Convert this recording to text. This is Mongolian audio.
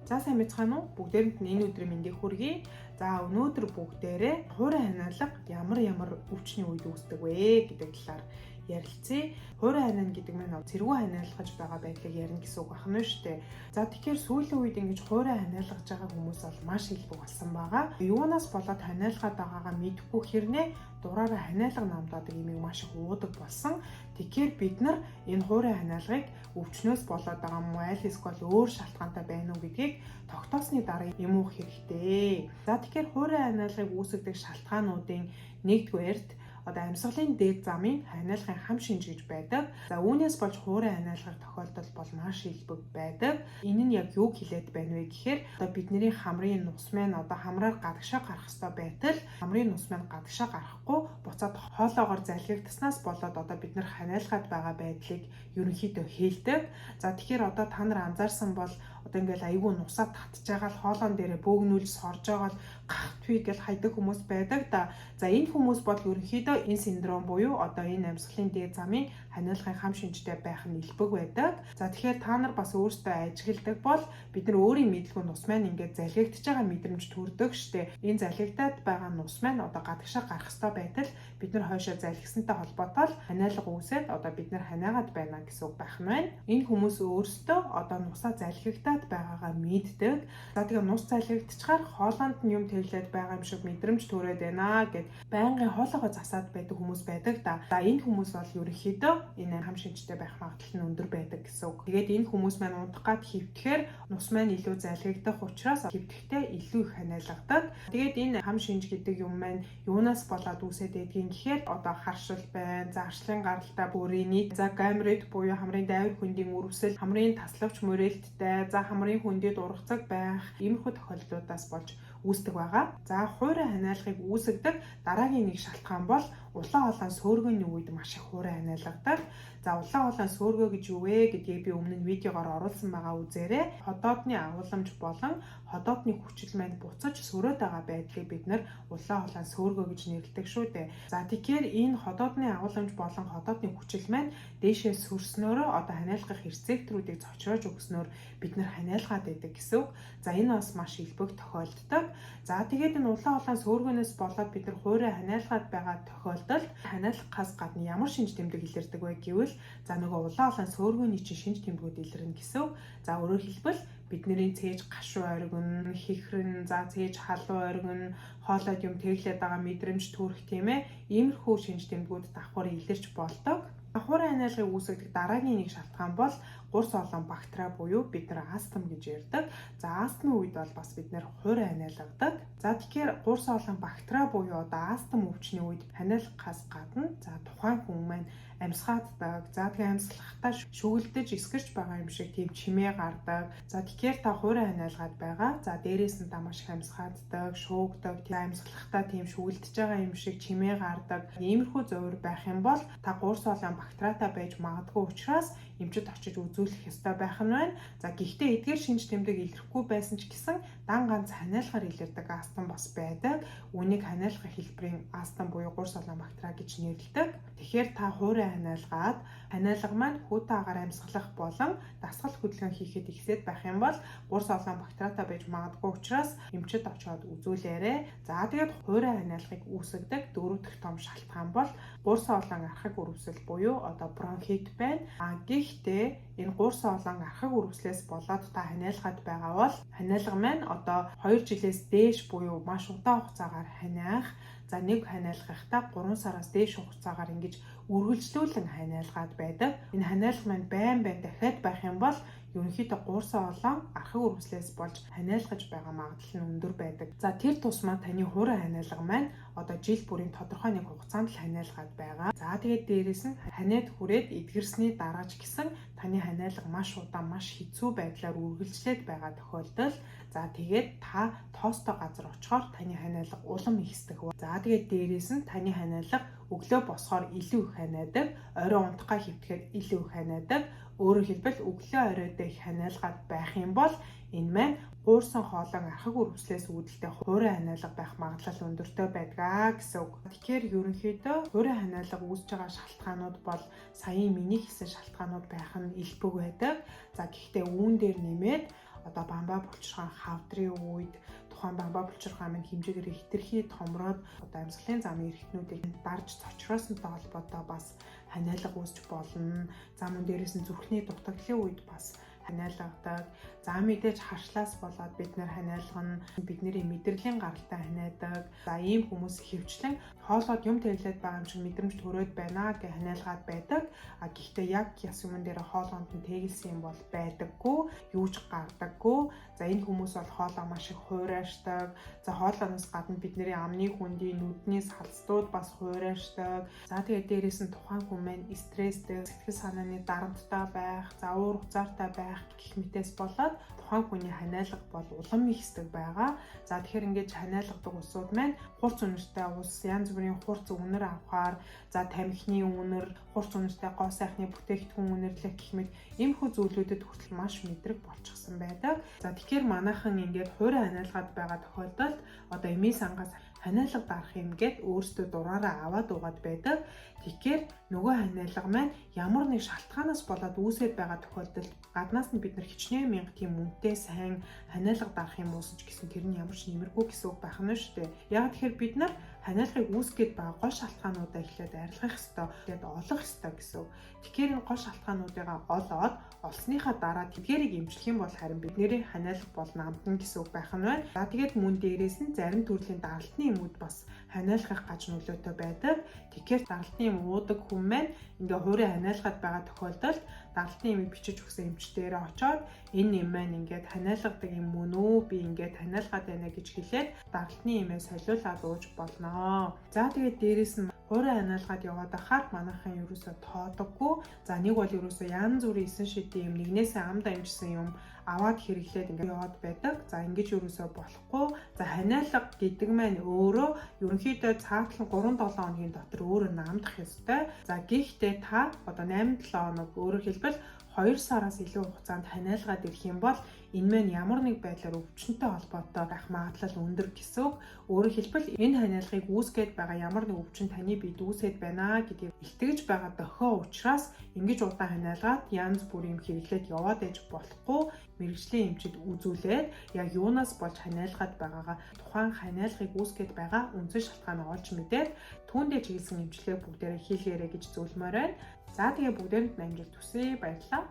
За, сайн байцгаана уу? Бүгдээрэнд нь энэ өдрийн мэндийг хүргэе. За, өнөөдөр бүгдээрээ хуурай ханиалга ямар ямар өвчний үед үүсдэг вэ гэдэг талаар ярилцъя. Хуурай ханиана гэдэг маань цэргүү ханиалгаж байгаа байдлыг ярина гэсэн үг байна шүү дээ. За, тэгэхээр сүүлийн үед ингэж хуурай ханиалгаж байгаа хүмүүс бол маш илбэг болсон байгаа. Юунаас болоод ханиалгаад байгаагаа мэдэхгүй хэрнээ дураараа ханиалга намдаадаг юмыг маш их уудаг болсон. Тэгэхээр бид нар энэ хуурай ханиалгыг өвчнөөс болоод байгаа юм уу, аль эсвэл өөр шалтгаантай байна уу гэдгийг тогтоосны дараа юм уух хэрэгтэй. За, тэгэхээр хуурай ханиалгыг үүсгэдэг шалтгаануудын нэгдүгээрт одоо амьсгалын дээд замын ханиалгын хам шинж гэж байдаг. За, үүнээс болж хуурай ханиалгах тохиолдол бол маш илбэг байдаг. Энэ нь яг юуг хэлээд байна вэ гэхээр одоо бидний хамрын нус маань одоо хамраар гадагшаа гарах ёстой байтал хамрын нус маань гадагшаа гарахгүй буцаад хоолоогоор залгигдсанаас болоод одоо бид нар ханиалгаад байгаа байдлыг ерөнхийдөө хэлдэг. За, тэгэхээр одоо та нар анзаарсан бол одоо ингээл айгүй нусаа татж байгаа л хоолоон дээрээ бөөгнүүлж сорж байгаа л гахтвий гэл хайдаг хүмүүс байдаг да. За, энэ хүмүүс бол ерөнхийдөө энэ синдром буюу одоо энэ амьсгалын дээд замын ханиалгын хам шинжтэй байх нь элбэг байдаг. За, тэгэхээр та нар бас өөрсдөө ажигладаг бол бид нар өөрийн мэдлгүй нус маань ингээд залгигдж байгаа мэдрэмж төрдөг штэ. Энэ залгигдаад байгаа нус маань одоо гадагшаа гарах ёстой байтал бид нар хойшоо залгисантай холбоотой л ханиалга үүсээд одоо бид нар ханиагаад байна гэсэн үг байх нь байна. Энэ хүмүүс өөрсдөө одоо нусаа залгигдаад байгаагаа мэддэг. За, тэгээ нус залгигдчихаар хоолойнд нь юм тэглээд байгаа юм шиг мэдрэмж төрөөд байна гэд байнгын хоолойгоо засаад байдаг хүмүүс байдаг да. За, энэ хүмүүс бол ерөнхийдөө энэ хам шинжтэй байх магадлал нь өндөр байдаг гэсэн үг. Тэгээд энэ хүмүүс маань унтах гад хэвтэхээр нус маань илүү залгигдах учраас хэвтэхдээ илүү их ханиалгадаг. Тэгээд энэ хам шинж гэдэг юм маань юунаас болоод үүсээд байдгийг гэхээр одоо харшил байна. За, харшлын гаралтай бүрийн нийт, за, гайморит буюу хамрын дайвар хөндийн үрэвсэл, хамрын таславч мөрөөлттэй, за, хамрын хөндөд ургацаг байх иймэрхүү тохиолдлуудаас болж үүсдэг байгаа. За, хуурай ханиалгыг үүсгэдэг дараагийн нэг шалтгаан бол улаан хоолойн сөөргөний үед маш их хуурай ханиалгадаг. За, улаан хоолойн сөөргөө гэж юу вэ гэдгийг би өмнө нь видеогоор оруулсан байгаа, үзээрэй. Ходоодны агуулмж болон ходоодны хүчил маань буцаж сөрөөд байгаа байдлыг бид нар улаан хоолойн сөөргөө гэж нэрлэдэг шүү дээ. За, тэгэхээр энэ ходоодны агуулмж болон ходоодны хүчил маань дээшээ сөрснөөрөө одоо ханиалгах рецепторуудыг цочроож өгснөөр бид нар ханиалгаад байдаг гэсэн үг. За, энэ бас маш илбэг тохиолддог. За, тэгээд энэ улаан хоолойн сөөргөнөөс болоод бид нар хуурай ханиалгаад байгаа тохиолдолд ханиалгахаас гадна ямар шинж тэмдэг илэрдэг вэ гэвэл, за, нөгөө улаан хоолойн сөөргөний чинь шинж тэмдгүүд илэрнэ гэсэн үг. За, өөрөөр хэлбэл бидний цээж гашуу оргино, хихрэн, за, цээж халуун оргино, хоолойд юм тэглээд байгаа мэдрэмж төрөх, тийм ээ. Иймэрхүү шинж тэмдгүүд давхар илэрч болдог. Хуурай ханиалгыг үүсгэдэг дараагийн нэг шалтгаан бол гурс олон бактери буюу бид нар астм гэж ярьдаг. За, астмын үед бол бас бид нар хуурай ханиалгадаг. За, тэгэхээр гурс олон бактери буюу одоо астм өвчний үед ханиалгахаас гадна, за, тухайн хүн маань амьсгааддаг. За, тэгээ амьсгалахдаа шүгэлдэж эсгэрч байгаа юм шиг тийм чимээ гардаг. За, тэгэхээр та хуурай ханиалгаад байгаа. За, дээрээс нь та маш их амьсгааддаг, шуугдаг, тийм амьсгалахдаа тийм шүгэлдэж байгаа юм шиг чимээ гардаг. Иймэрхүү зовир байх юм бол та гурс олон бактериатай байж магадгүй учраас эмчит очиж үзүүлэх ёстой байх нь байна. За, гэхдээ эдгээр шинж тэмдэг илэрхгүй байсан ч гэсэн дан ганц ханиалгаар илэрдэг астм бас байдаг. Үүнийг ханиалгах хэлбэрийн астм буюу гурс олон бактери гэж нэрлэдэг. Тэгэхээр та хуурай ханиалгаад ханиалга маань хүйтэн агаар амьсгалах болон дасгал хөдөлгөөн хийхэд ихсээд байх юм бол гурс олон бактериатай байж магадгүй учраас эмчит очиод үзүүлээрэй. За, тэгээд хуурай ханиалгыг үүсгэдэг дөрөв дэх том шалтгаан бол гурс олон архаг үрвсэл буюу одоо бронхит байна. А гэхдээ энэ гурс олон архаг үрвслээс болоод та ханиалгаад байгаа бол ханиалга маань одоо 2 жилээс дээш буюу маш удаан хугацаагаар ханиах, за, нэг ханиалгахтаа 3 сараас дээш хугацаагаар ингэж үргэлжлүүлэн ханиалгаад байдаг. Энэ ханиалга маань байн байн дахиад байх юм бол ерөнхийдөө гуурсан олон архаг үрвслээс болж ханиалгаж байгаа магадлал нь өндөр байдаг. За, тэр тусмаа таны хуурай ханиалга маань одоо жил бүрийн тодорхой нэг хугацаанд л ханиалгаад байгаа. За, тэгээд дээрэс нь ханиад хүрээд эдгэрсний дараа ч гэсэн таны ханиалга маш удаан, маш хэцүү байдлаар үргэлжлээд байгаа тохиолдол, за, тэгээд та тоостой газар очихоор таны ханиалга улам ихсдэг. За, тэгээд дээрэс нь таны ханиалга өглөө босохоор илүү их ханиадаг, орой унтахаа хэвтэхээр илүү их ханиадаг. Өөрөөр хэлбэл өглөө оройдоо их ханиалгаад байх юм бол энэ маань гуурсан хоолойн архаг үрвслээс үүдэлтэй хуурай ханиалга байх магадлал өндөртэй байдгаа гэсэн үг. Тэгэхээр ерөнхийдөө хуурай ханиалга үүсэж байгаа шалтгаанууд бол саяын миний хэлсэн шалтгаанууд байх нь элбэг байдаг. За, гэхдээ үүн дээр нэмээд Одоо бамбай булчирхаан хавдрын үед тухайн бамбай булчирхаан маань хэмжээгээр хэтэрхий томроод одоо амьсгалын замын эрхтнүүдийг дарж цочроосонтой холбоотой бас ханиалга үүсч болно. За мөн дээрээс нь зүрхний дутагдлын үед бас ханиалгадаг. За мэдээж харшлаас болоод бид нэр ханиалгана. Бидний мэдрэлийн гаралтай ханиадаг. За ийм хүмүүс ихэвчлэн хоолойд юм тэглээд байгаа юм шиг мэдрэмж төрөөд байна гэж ханиалгаад байдаг. А гэхдээ яг яс юмн дээр хоолойнд нь тэгэлсэн юм бол байдаггүй, юу ч гардаггүй. За энэ хүмүүс бол хоолой маш их хуурайшдаг. За хоолойноос гадна бидний амны хөндийн нүдний салстууд бас хуурайшдаг. За тэгээд дээрээс нь тухайн хүн маань стресстэй, сэтгэл санааны дарамттай байх, за уур уцаартай байх гэх мэтээс болоод тухайн хүний ханиалга бол улам ихсдэг байгаа. За тэгэхээр ингэж ханиалгадаг улсууд маань хурц үнэртэй улс, янз бүрийн хурц үнэр авахаар, за тамхины үнэр, хурц үнэртэй гоо сайхны бүтээгдэхүүн үнэрлэх гэх мэт иймэрхүү зүйлүүдэд хүртэл маш мэдрэг болчихсон байдаг. За тэгэхээр манайхан ингээд хуурай ханиалгаад байгаа тохиолдолд одоо эмийн сангаас ханиалга дарах юм гээд өөрсдөө дураараа аваад угаад байдаг. Тэгэхээр нөгөө ханиалга маань ямар нэг шалтгаанаас болоод үүсээд байгаа тохиолдолд гаднаас нь бид нар хичнээн мянга тийм үнэтэй сайн ханиалга дарах юм уусан ч гэсэн тэр нь ямар ч нэмэргүй гэсэн үг байх нь шүү дээ. Яг тэгэхээр бид нар ханиалгыг үүсгээд байгаа гол шалтгаануудаа эхлээд арилгах ёстой, тэгээд олох ёстой гэсэн үг. Тэгэхээр энэ гол шалтгаануудыгаа олоод олсныхаа дараа тэдгээрийг эмчлэх юм бол харин бидний ханиалга бол намтна гэсэн үг байх нь байна. За тэгээд мөн дээрээс нь зарим төрлийн даралтны эмүүд бас ханиалгах гаж нөлөөтэй байдаг. Тэгэхээр даралтны эм уудаг хүн маань ингээ хуурай ханиалгаад байгаа тохиолдолд даралтны эмийг бичиж өгсөн эмч дээрээ очоод энэ эм маань ингээд ханиалгадаг юм мөн үү? Би ингээд ханиалгаад байна гэж хэлээд даралтны эмээ солиулаад ууж болно. За тэгээд дээрээс нь хуурай ханиалгаад яваад байхаар манайхан ерөөсөө тоодоггүй. За нэг бол ерөөсөө янз бүрийн эсэн шидийн юм нэгнээсээ ам дамжсан юм аваад хэрэглээд ингээд яваад байдаг. За ингэж ерөөсөө болохгүй. За ханиалга гэдэг маань өөрөө ерөнхийдөө цаатлан 3-7 хоногийн дотор өөрөө намдах ёстой. За гэхдээ та одоо 8-7 хоног, өөрөөр хэлбэл 2 сараас илүү хугацаанд ханиалгаад ирэх юм бол энэ маань ямар нэг байдлаар өвчнөтэй холбоотой байх магадлал өндөр гэсэн үг. Өөрөөр хэлбэл энэ ханиалгыг үүсгээд байгаа ямар нэг өвчин таны биед үүсээд байна гэдгийг илтгэж байгаа дохио учраас ингэж удаан ханиалгаад янз бүрийн юм хэрэглээд яваад байж болохгүй. Мэргэжлийн эмчид үзүүлээд яг юунаас болж ханиалгаад байгаагаа, тухайн ханиалгыг үүсгээд байгаа үндсэн шалтгаанаа олж мэдээд түүндээ чиглэсэн эмчилгээг бүгдээрээ хийлгээрэй гэж зөвлөмөөр байна. За тэгээ бүгдээрэнд амжилт хүсье. Баярлалаа.